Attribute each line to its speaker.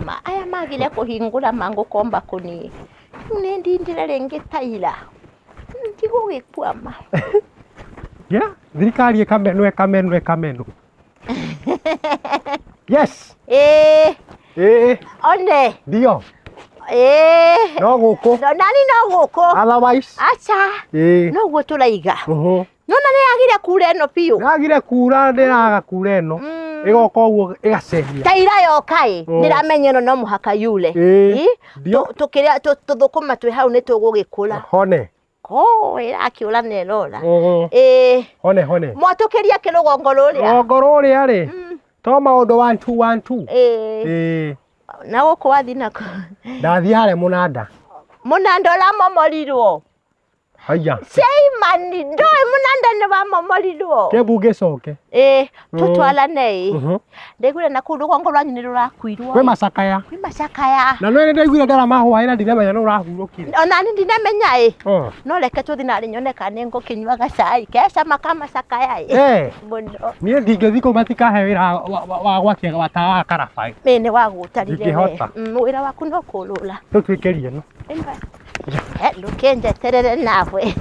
Speaker 1: Ma aya magire kũhingũra mangũkomba kũni. Rĩu nĩ ndindire rĩngĩ ta ira. Ndigũgĩkua ma.
Speaker 2: Yeah, thirikari ĩkamenwo ĩkamenwo ĩkamenwo. Yes.
Speaker 1: Ĩĩ,
Speaker 2: Ĩĩ,
Speaker 1: one.
Speaker 2: ndio.
Speaker 1: Ĩĩ.
Speaker 2: No gũkũ.
Speaker 1: No nani no gũkũ.
Speaker 2: Otherwise.
Speaker 1: Aca.
Speaker 2: Ĩĩ.
Speaker 1: Noguo tũraiga.
Speaker 2: Mhm.
Speaker 1: Nona nĩ yagire kura ĩno biũ.
Speaker 2: Yagire kura ndĩraga kura ĩno. Ĩgoka ũguo ĩgacenjia.
Speaker 1: Ta ira yoka ĩ, ndĩramenya ĩno no mũhaka yure.
Speaker 2: Ĩĩ.
Speaker 1: Ĩ,
Speaker 2: Ndio.
Speaker 1: Tũkĩrĩa tũthũkũma twĩ hau nĩ tũgũgĩkũra.
Speaker 2: Hone.
Speaker 1: Ko ĩrakĩũra na ĩrora.
Speaker 2: Ĩĩ.
Speaker 1: Ĩ,
Speaker 2: Hone hone.
Speaker 1: mwatũkĩria kĩrũgongo rũrĩa.
Speaker 2: Rũgongo rũrĩa rĩ. To maũndũ one two one two.
Speaker 1: Ĩĩ.
Speaker 2: Ĩĩ.
Speaker 1: Na gũkũ wathi nako.
Speaker 2: Ndathiĩ harĩa mũnanda.
Speaker 1: Mũnanda ũramomorirwo.
Speaker 2: Haiya.
Speaker 1: Seimani ndoĩ mũnanda nĩ wamomorirwo.
Speaker 2: Kĩmbu ngĩcoke.
Speaker 1: Ĩĩ, tũtwarane ĩ. Ndaiguire na kũu rũgongo rwanyu nĩ rũrakuirwo.
Speaker 2: Kwĩ macakaya.
Speaker 1: Kwĩ macakaya.
Speaker 2: Na nĩ ndaiguire ndarama hwaĩ na ndinamenya nĩ ũrahurũkire.
Speaker 1: Ona niĩ ndinamenya ĩ.
Speaker 2: Oh.
Speaker 1: No reke tũthiĩ narĩ nyone kana nĩ ngũkĩnyua gacai. Kecama ka macakaya ĩ.
Speaker 2: Eh.
Speaker 1: Mũno.
Speaker 2: Niĩ ndingĩthiĩ kũu matikahe wĩra wa gwakia wa tawa wa karabaĩ.
Speaker 1: Ĩ nĩ wagũtarire we.
Speaker 2: Ndingĩhota.
Speaker 1: Wĩra waku no kũrũra.
Speaker 2: Tũtuĩkĩrie ĩno.
Speaker 1: Ĩno. Ndũkĩnjeterere nawe.